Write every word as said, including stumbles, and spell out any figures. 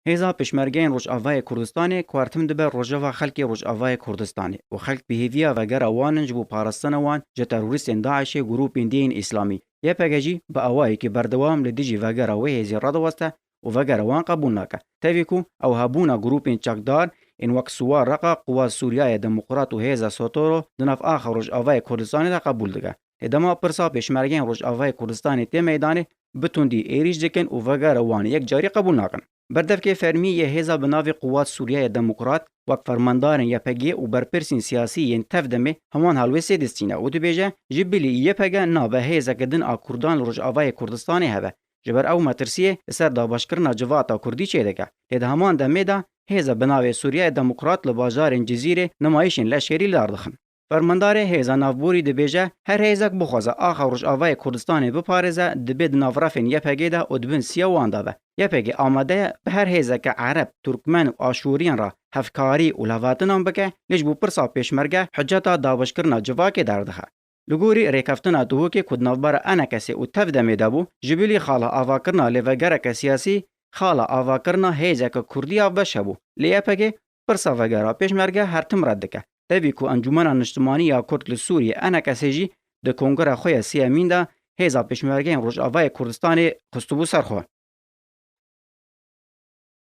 Hêza Pêşmergeyên Rojavayê Kurdistanê ku her tim dibe rojeva xelkê Rojavayê Kurdistanê û xelk bi hêviya vegera wan in ji bo parastina wan ji terorîstên DAIŞê, grûpên dî yên Îslamî. Y P G jî bi awayekî berdewam li dijî vegera wê hêzê radiweste û vegera wan qebûl nake. Tevî ku ew hebûna grûpên çekdar ên wek Siwar Reqa, Quwat Sûriya ye Demokrat û Hêza Sotoro di nav axa Rojavayê Kurdistanê de qebûl dike. Lê dema pirsa Pêşmergeyên Rojavayê Kurdistanê tê meydanê, bi tundî êrîş dikin û vegera wan yek carî qebûl nakin. Berdevkê fermî yê hêza bi navê Quwat Sûriya ye Demokrat, wek fermandarên Y P G û berpirsên siyasî yên TEV-DEMê heman helwêstê distîne û dibêje, ji bilî Y P G nabe hêzeke din a Kurdan li Rojavayê Kurdistanê hebe, ji ber ew metirsiyê li ser dabeşkirina civata Kurdî çêdike. Lê di heman demê de hêza bi navê Sûriya ye Demokrat li bajarên Cizîrê nimayîşên leşkerî li dar dixin. Fermandarê hêza navborî dibêje, her hêzek bixwaze axa Rojavayê Kurdistanê biparêze, dibê di nav refên Y P G de û di bin siya wan de be. Y P G amade ye bi her hêzeke Ereb, Turkmen û Aşûriyan re hevkarî û levatinan bike, lê ji bo pirsa Pêşmerge hiceta dabeşkirina civakê derdixe. Li gorî rêkeftina Duhokê ku di navbera ENKSê û TEV-DEMê de bû, ji bilî xala avakirina lêvegereke siyasî, xala avakirina hêzeke Kurdî ya beş hebû. Lê Y P G pirsa vegera Pêşmerge her tim red dike. Tevî ku Encûmena Niştimanî ya Kurd li Sûriyê, ENKSê jî di kongreya xwe ya sêyemîn de hêza Pêşmergeyên Rojavayê Kurdistanê xistibû ser xwe.